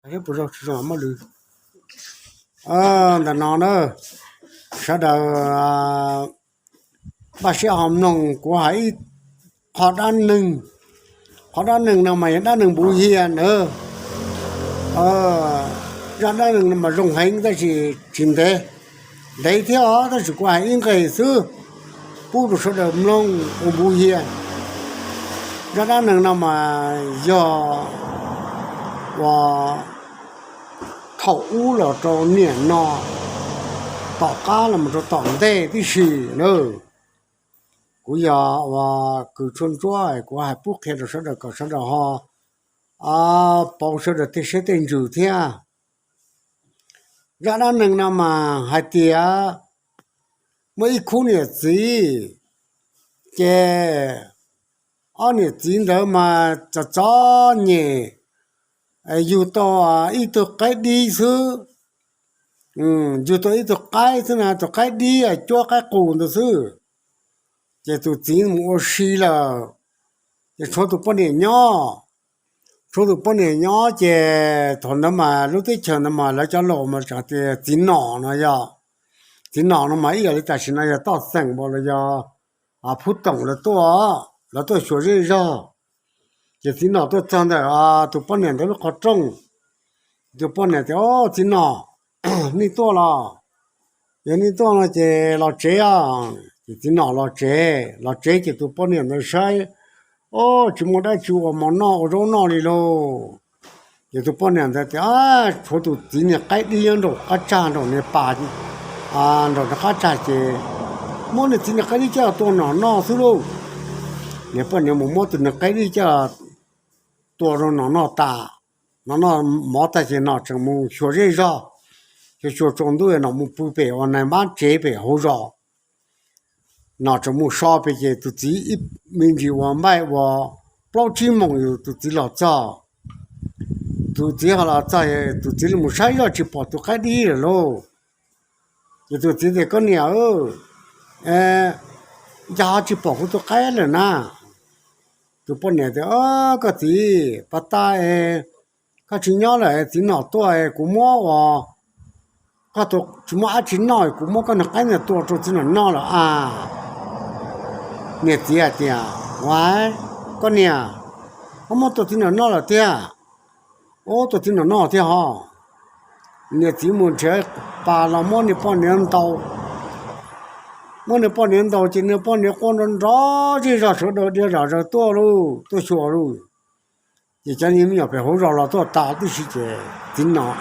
Puas zoo tsis zoo muaj lw ntawm no na, sawv daws npaj siab ho mloog kuv hais ib qho dab neeg. Qhov dab neeg no mas yog dab neeg npuv hias na. Zaj dab neeg no mas zoo heev tab sis tsis ntev, ntev thiab os, tab sis kuv hais ib nqes xwb pub rau sawv daws mloog ua npuv hias. Zaj dab neeg no mas yog ua thaum ub los rau niaj no, tom qab los rau tom ntej tib si na. Kuv yog ua kws tshuaj ntsuab kuv hais pub qhia rau sawv daws kom sawv daws ho pauv sawv daws tej siab tej ntsws thiab. Zaj dab neeg no mas hais tias muaj ib khub niam txiv, ces ob niam txiv ntawd mas txom txom nyem, yug tau ib tug qaib dib xwb. Yug tau ib tug qaib xwb na, tus qaib dib cuab qaib qus ntawd xwb. Ces tus txiv mus ua si lawm, ces tshuav tus poj niam nyob. Tshuav tus poj niam nyob ces thaum ntawd mas lub teb chaws ntawd mas lawv cov laus mas tias txiv nom no yog, txiv nom no mas ib yam li tam sim no yog toj xeem npaum los yog phub toom lawv tuaj, lawv tuaj xyuas zej zog. Ces txiv nom tuaj txog ntawm tus poj niam ntawd lub qhov rooj, tus poj niam tias, Au, txiv nom, nej tuaj los? Yog nej tuaj no ces los tsev os. Ces txiv nom los tsev, los tsev ces tus poj niam ntawd saib, Au, tsis muaj dab tsi ua mov noj ua zaub noj li lauj. Ces tus poj niam ntawd tias, Tshuav tus txiv niag qaib dib nyob nraum qab tsag nraum niag pas, nraum niag qab tsag ces muab niag txiv niag qaib dib coj tua nom noj xwb lauj. Niag poj niam mus muab tus niag qaib dib coj tua rau nom noj tas, nom noj mov tag ces nom tseem mus xyuas zej zog, xyuas xyuas tsaus ntuj nom mus pw pem uas nais npab tsev pem hauv zos. Nom tseem mus so pem ces tus txiv ib me ntsis uas npaij uas plaub tsib moos yus tus txiv los txog. Tus txiv ho los txog, tus txiv li mus saib zoj tsis pom tus qaib dib lawm lauj. Ces tus txiv tias, Koj niam, cas ho tsis pom kuv tus qaib lawm na? Tus poj niam tias, Koj txiv, pas tas es koj tsis nyob lawm, txiv nom tuaj kuv muab uas, koj tsis muaj dab tsi noj, kuv muab koj niag qaib ntawd tua rau txiv nom noj lawm a. Niag txiv hais tias, Ua, koj niam, koj muab tua txiv nom noj lawm tiag? Ua, tua txiv nom noj thiab ho. Niag txiv mus nrhiav pas los muab niag poj niam ntaus. Muab niag poj niam ntaus ces niag poj niam quaj nrov nrov zej zog sawv daws dhia zom zaws tuaj lauj, tuaj xyuas lauj. Ces cov niag me nyuam pem hauv zos los tuaj tas tib si ces txiv nom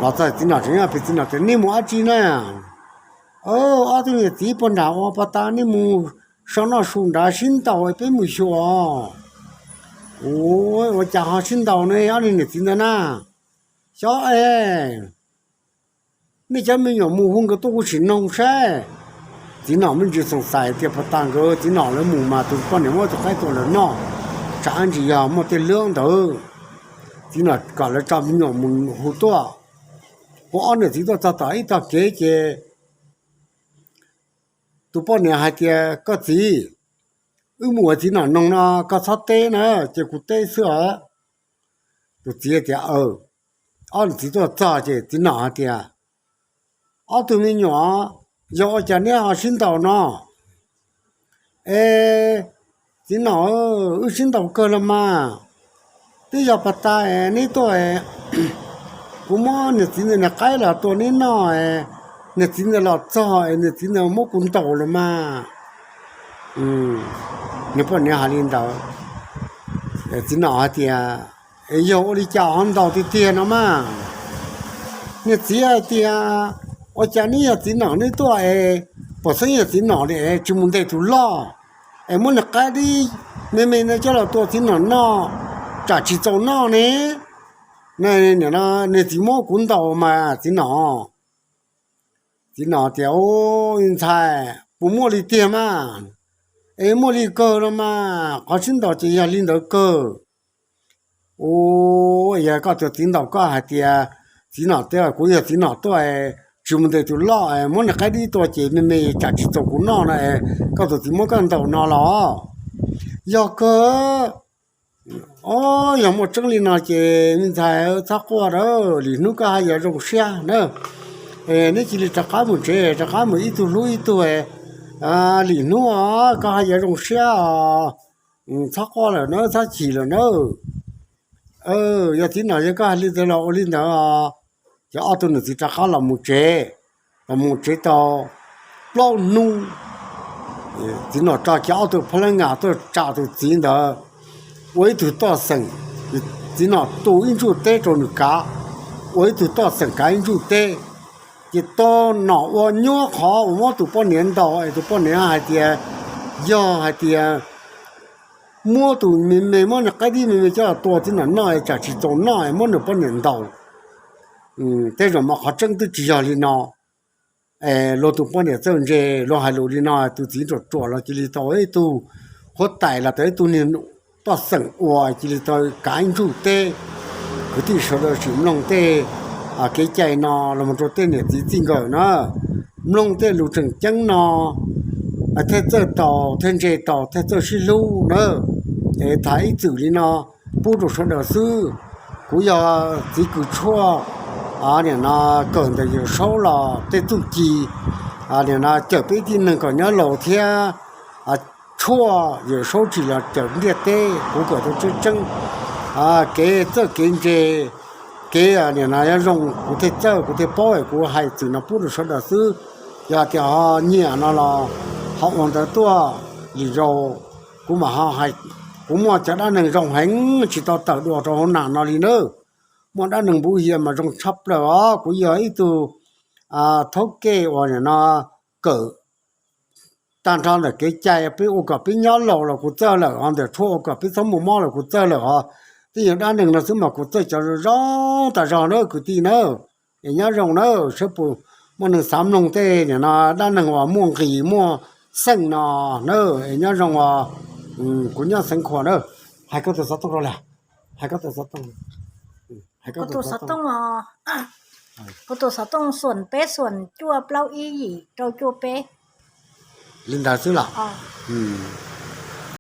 los txog, txiv nom tseem nyob pem, txiv nom tias, Nej mus dab tsi na? Ob tug niam txiv puag nram ua pas tas, nej mus so noj su nrad sib ntaus, peb mus xyuas. Ua, ua cas ho sib ntaus ne ob niag niam txiv ntawd na? Xyov es, nej cov me nyuam mus hu nkawd tuaj kuv sim noog saib. Txiv nom me ntsis xoom xais tias pas tas nkawd txiv nom lawv mus mas tus poj niam muab tus qaib tua lawv noj, tsam ntsis yog muaj tej lwb ntawd. Txiv nom kom lawv tso me nyuam mus hu tuaj. Hu ob niam txiv tuaj txog tom ib tog kev ces tus poj niam hais tias, Koj txiv, wb mus ua txiv nom noog no koj txhob teb na, ces kuv teb xwb os. Tus txiv tias, Ob niam txiv tuaj txog ces txiv nom hais tias, Ob tug me nyuam, yog ua cas neb ho sib ntaus no? Es txiv nom, wb sib ntaus kawg los mas. Twb yog pas tas es neb tuaj, kuv muab niam txiv ntawd niag qaib los tua neb noj, niam txiv ntawd los txog es niam txiv ntawd muab kuv ntaus los mas. Niag poj niam hais li ntawd, txiv nom hais tias, Es yog ua li cas ho ntaus tiag tiag no mas? Niag txiv hais tias, Ua cas neb yog txiv nom neb tuaj es pom xeeb yog txiv nom li es tsis mus ntes tus loj, es muab niag qaib dib me me ntawd coj los tua txiv nom noj, tsam tsis txaus noj ne? Niag txiv muab kuv ntaus mas txiv nom. Txiv nom tias, Ub, ntxhais, puas muaj li tiag mas? Es muaj li kawg no mas, qhov sib ntaus ces yog li ntawd kawg. Ub, yog koj tus txiv ntaus koj hais tias, txiv nom tias kuv yog txiv nom tuaj, tsis mus ntes tus loj, muab niag qaib dib tua ces me me tsam tsis txaus kuv noj no, koj tus txiv muab koj ntaus no los? Yog kawg. Ob, yog muaj tseeb li no ces me ntxhais txhob quaj na, lwm hnub koj haj yuav zoo siab na. Neb cia li rov qab mus tsev, rov qab mus ib tug hlub ib tug, lwm hnub koj haj yuav zoo siab os. Txhob quaj lawm na, txhob chim lawm na. Yog txiv nom yog koj hais li ntawd los ua li ntawd. Ces ob tug niam txiv rov qab los mus tsev, los mus tsev tau plaub hnub, txiv nom tso kiag ob tug phab lab nyas tuaj tsa tus txiv ntawd ua ib tug toj xeem. Txiv nom tu ib ntsuj teb rau nws kav, ua ib tug toj xeem kav ib ntsuj teb. Ces txiv nom ua nyuab qhov uas muab tus poj niam ntaus es tus poj niam hais tias, yog hais tias muab tus me me, muab nws qaib dib me me coj los tua txiv nom noj es tsam tsis txaus noj es muab nws poj niam ntaus. Tej zaum mas qhov tseeb twb tsis yog li no. Es luag tus poj niam txawj ntse, luag hais lus li no, tus txiv ruam ruam los cia li tau ib tug huab tais los tau ib tug niag toj xeem ua cia li tau kav ib ntsuj teb. Kwv tij sawv daws sim mloog tej kev cai no los mus rau tej niam txiv txij nkawm na, mloog tej lus tseem ceeb no, thiaj txawj tau, thiaj ntse tau, thiaj txawj sib hlub na. Es tham ib txwm li no pub rau sawv daws xwb. Kuv yog txiv kws tshuaj, nim no kawm ntawm Yawm Saub los tej txuj ci, nim no cawm peb tib neeg kom nyob laus thiab tshuaj Yawm Saub tsim los cawm ntiaj teb, kuv kawm tau tseeb tseeb. Kev txawj kev ntse, kev nim no nyob zoo kuv thiaj txawj kuv thiaj paub, kuv hais txwm no pub rau sawv daws xwb. Yog tias ho nyiam no los ho ua ntawv tuaj, lwm zaus kuv mam ho hais. Kuv muaj cov dab neeg zoo heev tsis tau tawm dua rau hauv nas no li nawb. Muaj dab neeg npuv hias mas zoo tshaj plaws os. Kuv yog ib tug thaub kej uas nim no kawm tag nrho ntawm kev cai peb ua kom peb nyob laus los kuv txawj lawm, ho ntawm tshuaj ua kom peb txhob muaj mob los kuv txawj lawm os. Twb yog dab neeg no xwb mas kuv txawj cov zoo zoo tas zog na kwv tij na. Es nyob zoo na, saib puas muaj neeg xav mloog tej nim no dab neeg uas muaj nqis muaj xeej no na. Es nyob zoo os, kuv nyob Xeev Khuam na. Hais koj tus xov tooj rau lawm, hais koj tus xov tooj. Hais koj tus xov tooj, kuv tus xov tooj xoom peb xoom cuaj plaub ib yim rau cuaj peb. Li ntawd xwb los?